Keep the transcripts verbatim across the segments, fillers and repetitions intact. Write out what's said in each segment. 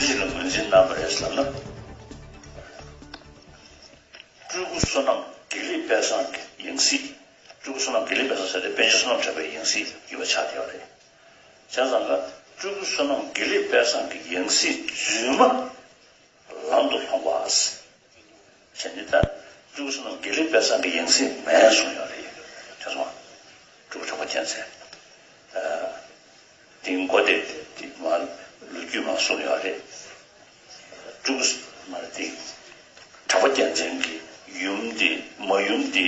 ཞིག་ལ་ངོས་འཛིན་གནང་བ་རེད་ལབ་ན། སྤྲུལ་སྐུ་བསོད་ནམས་དགེ་ལེགས་དཔལ་བཟང་གི་ཡང་སྲིད། སྤྲུལ་སྐུ་བསོད་ནམས་དགེ་ལེགས་དཔལ་བཟང་ཟེར་ཏེ་པཎ་ཆེན་བསོད་ནམས་གྲགས་པའི་ཡང་སྲིད་ཡིན་པ་ཆགས་བསྡད་ཡོད་རེད། བྱས་ཙང་ཀ་སྤྲུལ་སྐུ་བསོད་ནམས་དགེ་ལེགས་དཔལ་བཟང་གི་ཡང་སྲིད་རྫུན་མ་ལམ་དུ་ལྷོང་བ། བྱས་ནས་ད་སྤྲུལ་སྐུ་བསོད་ནམས་དགེ་ལེགས་དཔལ་བཟང་གི་ཡང་སྲིད་མེད་གསུངས་ཡོད་རེད། དེ་སོང་སྤྲུལ་སྐུ་གྲགས་པ་རྒྱལ་མཚན། དེའི་མགོ་དེ་དེ་མ་ལོ་རྒྱུས་མ་གསུངས་ཡོད་རེད། སྤྲུལ་སྐུ་མ་རེད་དེ། གྲགས་པ་རྒྱལ་མཚན་གྱི་ཡུམ་དེ་མ་ཡུམ་དེ་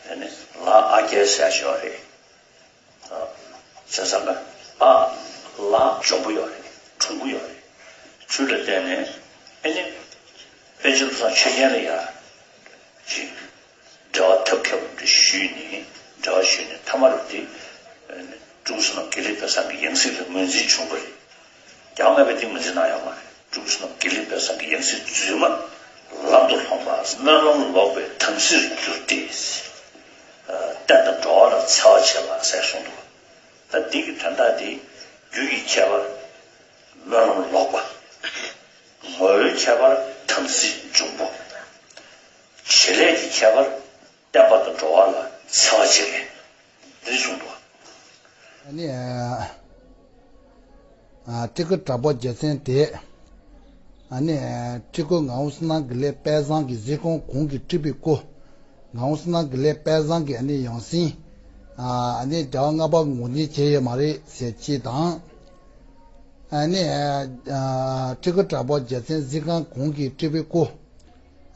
དེ་ནས་ལ་ཨ་རྒྱལ་ཟེར་ཞིག་ཡོད་རེད། བྱས་ཙང་ཀ་ཨ་ལ་འཇོན་པོ་ཡོད་རེད། གྲུང་པོ་ཡོད་རེད། ཆོས་ལ་བརྟེན་ནས་ཨེ་ནི་པཎ་ཆེན་བློ་བཟང་ཆོས་རྒྱན་ལ་ཡ་ཅིག་འབྲེལ་བ་ཐབས་མཁས་པོ་འདྲ་ཞུས་ནས་འབྲེལ་བ་ཞུས་ནས་མཐའ་མ་ལ་དེ་སྤྲུལ་སྐུ་བསོད་ནམས་དགེ་ལེགས་དཔལ་བཟང་གི་ཡང་སྲིད་ལ་ངོས་འཛིན་བྱུང་བ་རེད། རྒྱལ་བ་ལྔ་པས་དེ་ངོས་འཛིན་གནང་ཡོད་མ་རེད། སྤྲུལ་སྐུ་བསོད་ནམས་དགེ་ལེགས་དཔལ་བཟང་གི་ཡང་སྲིད་རྫུན་མ་ལམ་དུ་ལྷོང་བ། སྨོན་ལམ་ལོག་པའི་དམ་སྲིར་གྱུར་ཏེ། བསྟན་དང་འགྲོ་བ་ལ་འཚེ་བ་བྱེད་པ་ཟེར་གསུངས་འདུག་ད་འདི་གི་དོན་དག་དེ་རྒྱུ་ཡི་ཁྱད་པར་སྨོན་ལམ་ལོག་པ། ངོ་བོའི་ཁྱད་པར་དམ་སྲི་འབྱུང་པོ། བྱེད་ལས་ཀྱི་ཁྱད་པར་བསྟན་པ་དང་འགྲོ་བ་ལ་འཚེ་བ་བྱེད་མཁན་འདི་གསུངས་འདུག་ཨ་ནི། ཨ། སྤྲུལ་སྐུ་གྲགས་པ་རྒྱལ་མཚན་དེ། ཨ་ནི། སྤྲུལ་སྐུ་ངག་དབང་བསོད་ནམས་དགེ་ལེགས་དཔལ་བཟང་གི་གཟིགས་སྐོར་གོང་གི་སྤྲུལ་པའི་སྐུ། ངག་དབང་བསོད་ནམས་དགེ་ལེགས་དཔལ་བཟང་གི་ཨ་ནི་ཡང་སྲིད། ཨ་ནི་རྒྱལ་བ་ལྔ་པ་ངོས་འཛིན་བྱས་ཡོད་མ་རེད་ཟེར་གཅིག་དང་། ཨ་ནི། ཨ། སྤྲུལ་སྐུ་གྲགས་པ་རྒྱལ་མཚན་གཟིགས་སྐོར་གོང་གི་སྤྲུལ་པའི་སྐུ།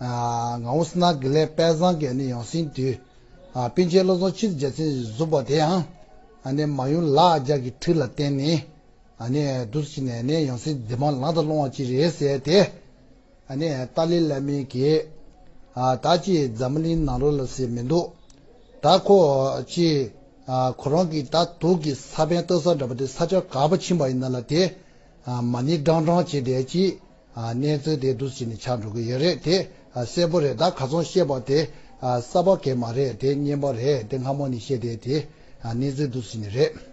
ཨ། ངག་དབང་བསོད་ནམས་དགེ་ལེགས་དཔལ་བཟང་གི་ཨ་ནི་ཡང་སྲིད་དུས། ཨ། པཎ་ཆེན་བློ་བཟང་ཆོས་ཀྱི་རྒྱལ་མཚན་བཞུགས་པ་དེའང་། ཨ་ནི་མ་ཡུམ་ལ་ཨ་རྒྱལ་གྱི་ཁྲི་ལ་བརྟེན་ནས། ཨ་ནི་འདུག་སེ་བྱས་ནས་ཨ་ནི་ཡང་སྲིད་འཛིན་མ་ལམ་དུ་སློང་བ་ཅིག་རེད་ཟེར་ཏེ། ཨ་ནི་ཏཱ་ལའི་བླ་མའི་གི། ཨ། ད་ཅི་འཛམ་གླིང་ནང་ལོགས་ལ་ཟེར་མི་འདུག་ད་ཁོ་ཅི། ཨ། ཁོ་རང་གི་ད་དུག་གི་ས་བོན་བཏབ་ས་འདྲ་པོ་དེ་ས་ཆ་ག་པར་ཕྱིན་པ་ཡིན་ན་ལ་དེ། ཨ། མ་ཎི་བགྲང་བགྲང་བྱས་བསྡད་ཅིག་ཨ། གནས་ཚུལ་དེ་འདུག་སེ་བྱས་ནས་ཆགས་འགྲོ་གི་ཡོད་རེད་དེ། ཨ། གསལ་པོ་རེད། ད་ཁ་སང་བཤད་པ་དེ། ཨ། གསར་པ་གང་མ་རེད་དེ། རྙིང་པ་རེད་དེ། སྔ་མོ་ནས་བཤད་བསྡད་དེ། ཨ། གནས་ཚུལ་འདུག་སེ་བྱས་ནས་རེད།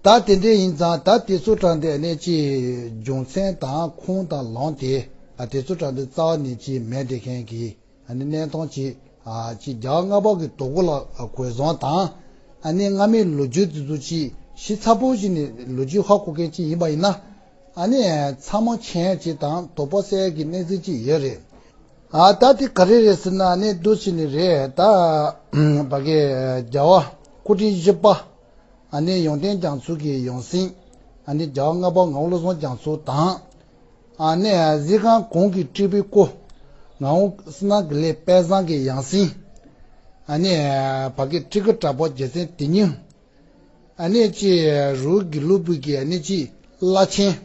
ད་དེ་འདྲ་ཡིན་ཙང་ད་དེ་ཚོ་དྲངས་ཏེ་ནས་ཅི་རྒྱུ་མཚན་དང་ཁུངས་དང་ལུང་དེ། ཨ། དེ་ཚོ་དྲངས་ཏེ་རྩ་བ་ནས་ཅི་མེད་བསྡད་མཁན་གྱི། ཨ་ནི་གནས་སྟངས་ཅི། ཨ། ཅི་རྒྱལ་བ་ལྔ་པ་གི་དུས་འཁོར་ལ་གོ་བཟང་དང་། ཨ་ནི་སྔ་མའི་ལོ་རྒྱུས་དེ་ཚོ་ཅི་ཞིབ་ཚགས་པོ་ཞིག་ནས་ལོ་རྒྱུས་ཧ་གོ་མཁན་ཅིག་ཡིན་པ་ཡིན་ན། ཨ་ནི་ཚང་མ་མཁྱེན་ཡ་ཅིག་དང་དོགས་པ་སེལ་ཡ་གི་གནས་ཚུལ་ཅིག་ཡོད་རེད། ཨ། ད་དེ་ག་རེ་རེད་ཟེར་ན་ཨ་ནི་འདུག་སེ་བྱས་ནས་རེད། ད་ཕ་གི་རྒྱལ་བ་སྐུ་ཕྲེང་བཞི་པ། ཨ་ནི་ཡོན་ཏན་རྒྱ་མཚོ་གི་ཡང་སྲིད། ཨ་ནི་རྒྱལ་བ་ལྔ་པ་ངག་དབང་བློ་བཟང་རྒྱ་མཚོ་དང་། ཨ་ནི་གཟིགས་སྐོར་གོང་གི་སྤྲུལ་པའི་སྐུ། ངག་དབང་བསོད་ནམས་དགེ་ལེགས་དཔལ་བཟང་གི་ཡང་སྲིད། ཨ་ནི་ཕ་གི་སྤྲུལ་སྐུ་གྲགས་པ་རྒྱལ་མཚན་དེ་ཉིད། ཨ་ནི་ཅི་རུ་དགེ་ལུགས་པའི་གི་ཨ་ནི་ཅི་བླ་ཆེན།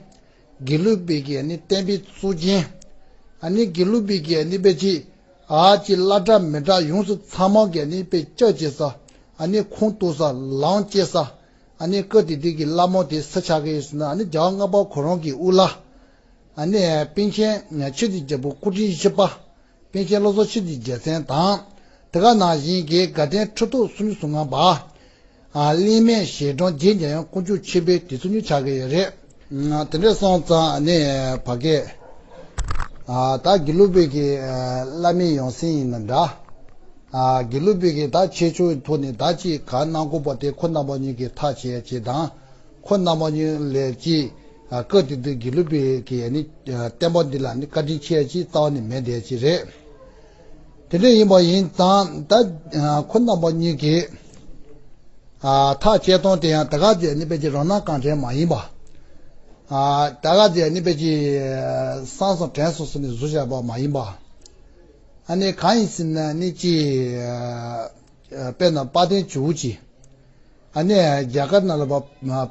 དགེ་ལུགས་པའི་གི་ཨ་ནི་བསྟན་པའི་གཙུག་རྒྱན། ཨ་ནི་དགེ་ལུགས་པའི་གི་ཨ་ནི་དཔེ་ཅི། ཨ་ཅི་བླ་གྲྭ་མི་གྲྭ་ཡོངས་སུ་ཚང་མ་གི་ཨ་ནི་དཔེ་སྐྱབས་བྱེད་ས། ཨ་ནི་ཁུངས་གཏུགས་ས་ལམ་སྐྱེལ་ས། ཨ་ནི་སྐབས་དེ་དུས་ཀྱི་བླ་མ་དེ་སུ་ཆགས་ཀྱི་ཡོད་ཟེར་ན། ཨ་ནི་རྒྱལ་བ་ལྔ་པ་ཁོ་རང་གི་དབུ་བླ། ཨ་ནི་པཎ་ཆེན་ཆོས་ཀྱི་རྒྱལ་པོ་སྐུ་ཕྲེང་བཞི་པ། པཎ་ཆེན་བློ་བཟང་ཆོས་ཀྱི་རྒྱལ་མཚན་དང་། དེ་ག་ནང་བཞིན་གྱི་དགའ་ལྡན་ཁྲི་ཐོག་སུམ་ཅུ་སོ་ལྔ་པ། ཨ། གླིང་སྨད་ཞལ་གྲངས་རྗེ་འཇམ་དབྱངས་དཀོན་མཆོག་ཆེན་པོའི་དེ་ཚོ་གཉིས་ཆགས་ཀྱི་ཡོད་རེད། ཨ། དེ་འདྲ་སོང་ཙང་ཨ་ནི་ཕ་གི། ཨ། ད་དགེ་ལུགས་པའི་གི་ཨ་བླ་མའི་ཡང་སྲིད་ཡིན་ན་འདྲ། ཨ། དགེ་ལུགས་པའི་གི་ད་ཆོས་ཕྱོགས་ཀྱི་ཐོག་ནས་ད་ཅིག་ག་གནང་དགོས་པ་དེ་ཁོ་རྣམ་པ་གཉིས་ཀྱིས་ཐག་བཅད་ཅིག་དང་། ཁོ་རྣམ་པ་གཉིས་ལས་ཀྱིས། ཨ། སྐབས་དེ་དུས་དགེ་ལུགས་པའི་གི་ཨ་ནི་ཨ་བསྟན་པ་འདི་ལ་ནི་བཀའ་དྲིན་ཆེ་ཅིག་རྩ་བ་ནས་མེད་བསྡད་ཅིག་རེད། དེ་འདྲ་ཡིན་པ་ཡིན་ཙང་ད་ཨ་ཁོ་རྣམ་པ་གཉིས་ཀྱིས། ཨ། ཐག་བཅད་སྟངས་དེ་ཡང་ད་ག་དེ་ཨ་ནི་དཔེ་ཅིག་རང་སྣང་གང་དྲན་མ་ཡིན་པ། ཨ། ད་ག་དེ་ཨ་ནི་དཔེ་ཅིག་སངས་སོང་དྲན་སོང་ཟེར་ནས་བཟོ་བཞག་པ་མ་ཡིན་པ། ཨ་ནི་གང་ཡིན་ཟེར་ན་ནི་ཅི། ཨ། དཔེར་ན་དཔལ་ལྡན་ཇོ་བོ་རྗེ། ཨ་ནི་རྒྱ་གར་ནང་ལ་བ་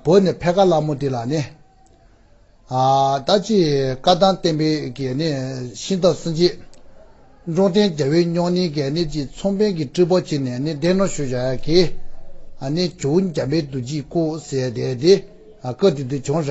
བོད་ནས་ཕེབས་ཁ་སླ་མོ་དེ་ལ་ནི། ཨ། ད་ཅི་བཀའ་གདམས་བསྟན་པའི་གི་ནི་ཤིང་རྟ་སེང་ཆེན། འབྲོམ་སྟོན་རྒྱལ་བའི་སྨྱུང་གནས་ཀྱི་ནི་ཅི་ཚོང་དཔོན་གྱི་སྤྲུལ་པ་བྱས་ནས་ནི་གདན་ནང་བཞུགས་བཞག་ཡ་གི། ཨ་ནི་ཇོ་བོ་འཇམ་དཔལ་རྡོ་རྗེའི་སྐུ་ཟེར་དེ་དེ། ཨ། སྐབས་དེ་དུས་བྱུང་